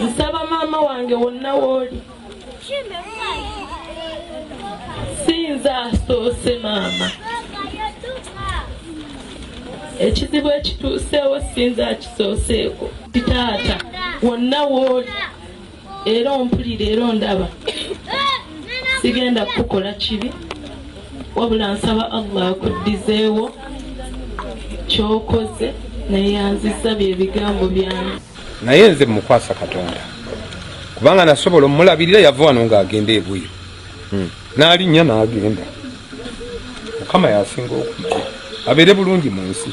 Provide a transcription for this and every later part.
Nsaba maama wange wonna wooli, sinze asoose maama. Ekizibu ekituuseewo sinze akisooseeko. Taata wonna wooli era ompulira era ondaba, sigenda kukukola kibi, wabula nsaba Allah akuddizeewo kyokoze neyanziza bye bigambo byange. Naye nze mukwasa Katonda, kubanga nasobola omulabirira. Yava wano ng'agenda ebweru, n'alinnya n'agenda. Mukama yasinga okumanya, abeere bulungi mu nsi.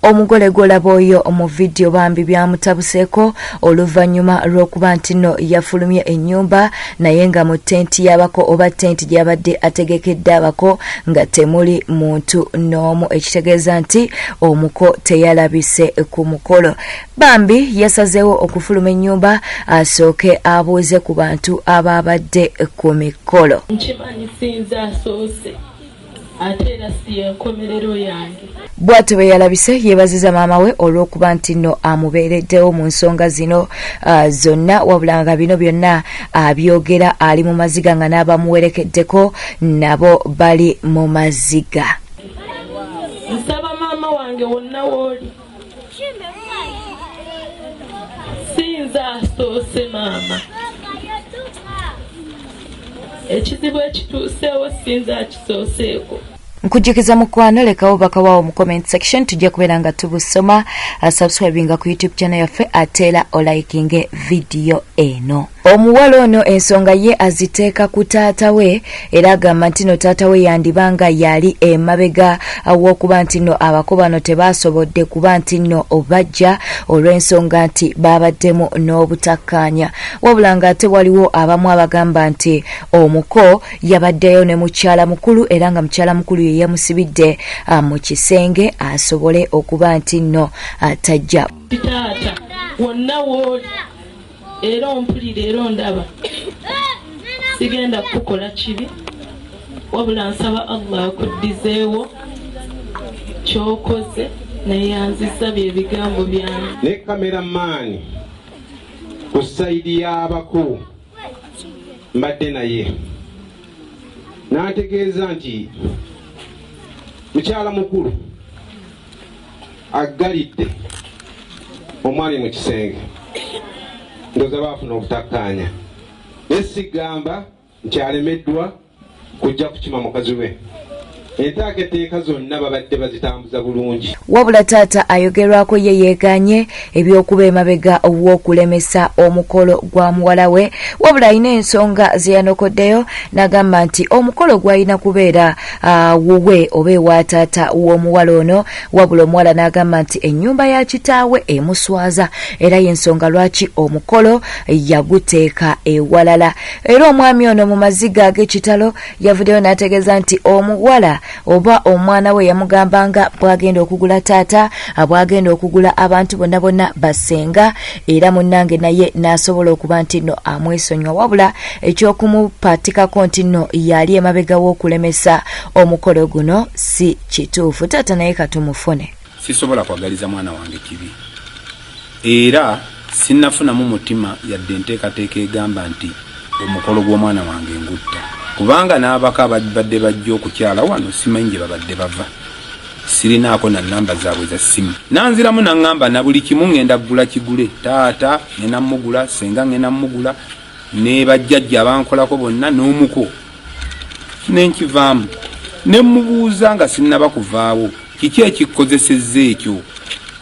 Omugole gw'olaba oyo mu vidiyo bambi byamutabuseeko oluvannyuma lw'okuba nti nno yafulumye ennyumba, naye nga mu tenti y'abako oba tenti gy'abadde ategekedde abako nga temuli muntu n'omu, ekitegeeza nti omuko teyalabise ku mukolo. Bambi yasazeewo okufuluma ennyumba asooke abuuze ku bantu abaabadde ku mikolo. Nkimanyi sinze asoose, ate era si yenkomerero yange. Bw'atyo bwe yalabise yeebaziza maama we olw'okuba nti nno amubeereddewo mu nsonga zino zonna, wabula nga bino byonna abyogera ali mu maziga, nga n'abamuwerekeddeko nabo bali mu maziga. Nsaba maama wange wonna wooli, sinze asoose maama. Ekizibu ekituuseewo sinze akisooseeko. Nkujjukiza mukwano, lekawo bakawawo mu comment section, tujja kubeera nga tubusoma. Subscribinga ku YouTube channel yaffe, ate era olikinge vidiyo eno. Omuwala ono ensonga ye aziteeka ku taata we, era agamba nti no taata we yandiba nga yali emabega w'okuba nti nno abako bano tebasobodde kuba nti nno bajja olw'ensonga nti babaddemu n'obutakkaanya, wabula ng'ate waliwo abamu abagamba nti omuko yabaddeyo ne mukyala mukulu, era nga mukyala mukulu ye yamusibidde mu kisenge asobole okuba nti nno tajja. Taata wonna wooli era ompulira era ondaba, sigenda kukukola kibi, wabula nsaba Allah akuddizeewo kyokoze neyanziza bye bigambo byange. Ne cameraman ku side y'abako mbadde naye n'antegeeza nti mukyala mukulu aggalidde omwami mu kisenge, ndowooza baafuna obutakkaanya, naye sigamba nti alemeddwa kujja kukima mukazi we. Enteekateeka zonna babadde bazitambuza bulungi. Wabula taata ayogerwako ye yeeganye ebyokuba emabega w'okulemesa omukolo gwa muwala we, wabula alina ensonga ze yanokoddeyo n'agamba nti omukolo gwalina kubeera wuwe oba ewa taata w'omuwala ono, wabula omuwala n'agamba nti ennyumba ya kitaawe emuswaza, era y'ensonga lwaki omukolo yaguteeka ewalala. Era omwami ono mu maziga ag'ekitalo yavuddeyo n'ategeeza nti omuwala oba omwana we yamugambanga bw'agenda okugula taata, bw'agenda okugula abantu bonna bonna basenga, era munnange naye n'asobola okuba nti nno amwesonyiwa, wabula eky'okumupaatikako nti nno yali emabega w'okulemesa omukolo guno si kituufu. Taata naye katumufune. Sisobola kwagaliza mwana wange kibi, era sinnafunamu mutima yadde enteekateeka egamba nti omukolo gw'omwana wange ngutta, kubanga n'abaka ababadde bajja okukyala wano simanyi gye babadde bava, sirinaako na namba zaabwe za ssimu. Nanziramu naŋŋamba na buli kimu ŋŋenda kugula kigule, taata ŋŋenda mmugula, ssenga ŋŋenda mmugula, ne bajjajja abankolako bonna n'omuko. Nenkivaamu ne mmubuuza nga sinnaba kuvaawo, kiki ekikkozesezza ekyo?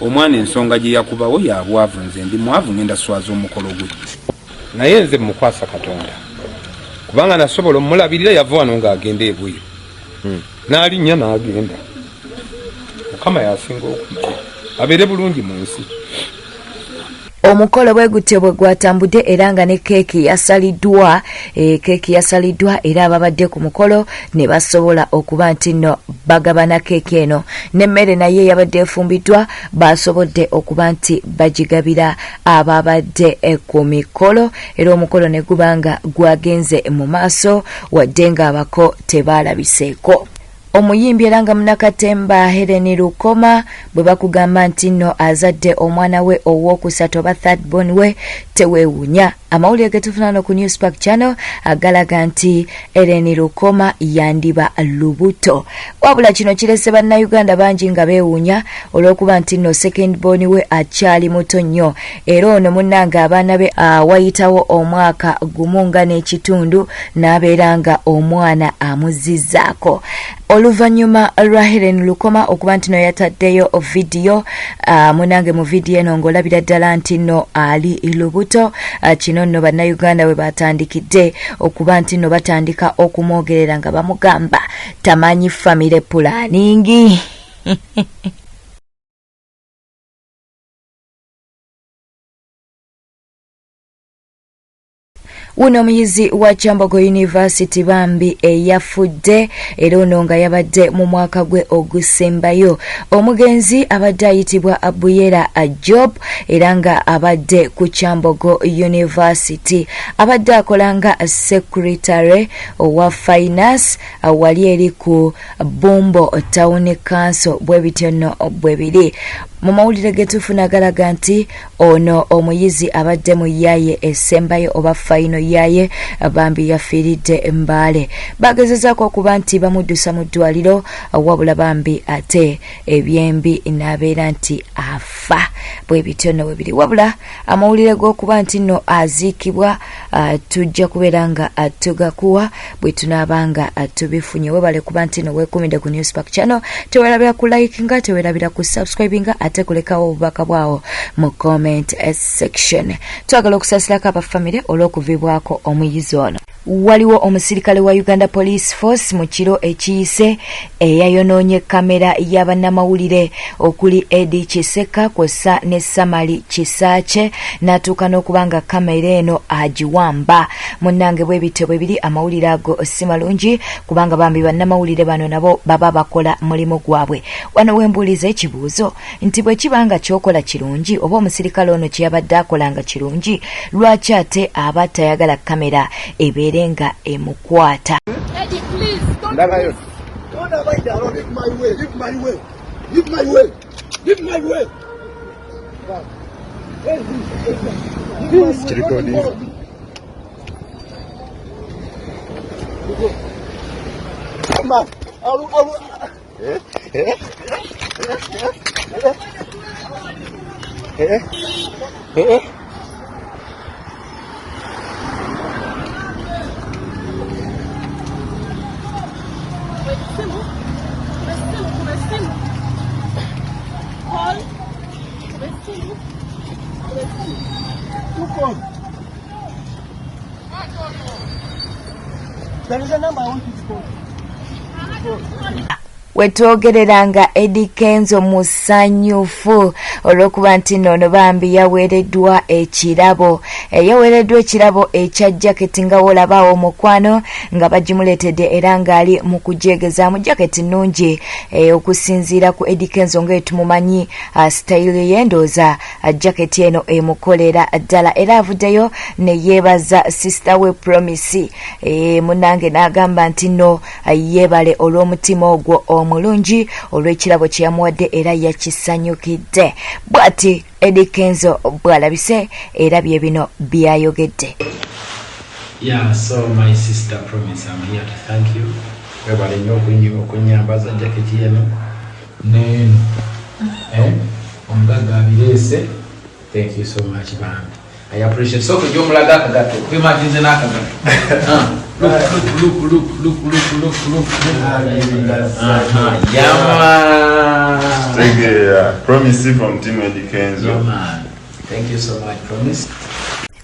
Omwana ensonga gye yakubawo ya bwavu, nze ndi mwavu, ŋŋenda swaza omukolo gwe. Naye nze mukwasa Katonda, kubanga nasobola omulabirira. Yava wano ng'agenda ebweru, n'alinnya n'agenda. Mukama yasinga okumanya, abeere bulungi mu nsi. Omukolo bwe gutyo bwe gwatambudde, era nga ne keeki yasaliddwa, keeki yasaliddwa, era ababadde ku mukolo ne basobola okuba nti nno bagabana keeki eno, n'emmere naye yabadde efumbiddwa basobodde okuba nti bagigabira ababadde ku mikolo, era omukolo ne guba nga gwagenze mu maaso wadde ng'abako tebaalabiseeko. Omuyimbi era nga munakatemba Helen Lukoma bwe bakugamba nti nno azadde omwana we owookusatu oba third born we, teweewunya. Amawulire ge tufuna no ku News Park Channel agalaga nti Helen Lukoma yandiba lubuto. Wabula kino kirese bannayuganda bangi nga beewuunya olw'okuba nti nno second born we akyali muto nnyo, era ono munnange abaana be wayitawo omwaka gumu nga n'ekitundu n'abeera nga omwana amuzizzaako. Oluvannyuma lwa Helen Lukoma okuba nti no yataddeyo vidiyo, munange mu vidiyo eno ng'olabira ddala nti nno ali lubuto. Kino nno bannayuganda we batandikidde okuba nti nno batandika okumwogerera nga bamugamba tamanyi family planning. Wuno omuyizi wa Kyambogo University bambi eyafudde, era ono nga yabadde mu mwaka gwe ogusembayo. Omugenzi abadde ayitibwa Abuyera Job era nga abadde ku Kyambogo University, abadde akola nga secretary owa finance wali eri ku Bumbo Town Council. Bwe bityo nno bwe biri. Mu mawulire ge tufuna galaga nti ono omuyizi abadde mu yaaye esembayo oba fayino yaaye bambi yafiiridde Mbale. Bagezezaako okuba nti bamuddusa mu ddwaliro, wabula bambi ate ebyembi n'abeera nti afa. Bwe bityo nno bwe biri. Wabula amawulire g'okuba nti nno aziikibwa tujja kubeera nga tugakuwa bwe tunaaba nga tubifunye. Webale kuba nti nno weekumidde ku News Park Channel, tewerabira ku likinga, tewerabira ku subscribinga, ate kulekawo obubaka bwawo mu comment section. Twagala okusaasirako abafamire olw'okuvibwako omuyizi ono. Waliwo omusirikale wa Uganda Police Force mu kiro ekiyise eyayonoonye kamera y'abannamawulire okuli Eddie Kiseka kw'ossa ne Samali Kisaakye, n'atuuka n'okuba nga kamera eno agiwamba. Munnange bwe bityo bwe biri, amawulire ago si malungi kubanga bambi bannamawulire bano nabo baba bakola mulimu gwabwe. Wano wembuuliza ekibuuzo nti bwe kiba nga ky'okola kirungi oba omusirikale ono kye yabadde akola nga kirungi, lwaki ate aba tayagala kamera ebeere nga emukwata? Ndabayo. Wetwogerera nga Eddy Kenzo musanyufu olw'okuba nti nno bambi yaweereddwa ekirabo. Yaweereddwa ekirabo ekya jaketi nga w'olabaawo omukwano nga bagimuleetedde era ng'ali mu kugyegezaamu. Jaketi nnungi okusinziira ku Eddy Kenzo nga tumumanyi sitayiro ye, ndowooza jaketi eno emukolera ddala. Era avuddeyo ne yeebaza sisita we Promise, munnange n'agamba nti nno yeebale olw'omutima ogwo omulungi olw'ekirabo kye yamuwadde era yakisanyukidde. Bw'ati Eddy Kenzo bw'alabise era bye bino by'ayogedde. Yeah, so my sister Promise, I'm here to thank you. Webale nnyo okunyambaza jaketi eno n'eno. Omugagga abireese. Thank you so much bambi. I appreciate. So kujja omulaga akagato, kubimaginze n'akagato. Look, look, look, look, look, look, look, look. Yeah, man. Thank you. Promise from Team Eddy Kenzo. Yeah, man. Thank you so much, Promise.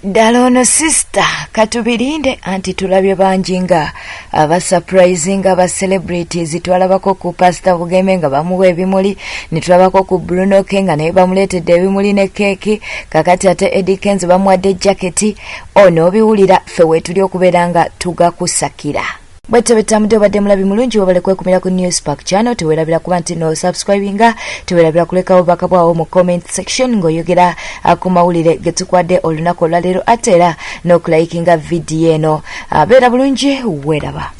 Ddala ono sisita katubirinde anti tulabye bangi nga abasurprisinga aba celebrities. Twalabako ku Pastor Bugembe nga bamuwa ebimuli, ne tulabako ku Bruno K nga naye bamuleetedde ebimuli ne keeki. Kakati ate Eddy Kenzo bamuwadde jaketi. Ono obiwulira ffe weetuli okubeera nga tugakusakira. Bwetyo betambudde. Obadde mulabi mulungi, webale kwekumira ku News Park Channel. Tewerabira kuba nti no subscribinga, tewerabira kulekawo obubaka bwawo mu comment section ng'oyogera ku mawulire ge tukwadde olunaku olwaleero, ate era n'okulayikinga vidiyo eno. Beera bulungi, weeraba.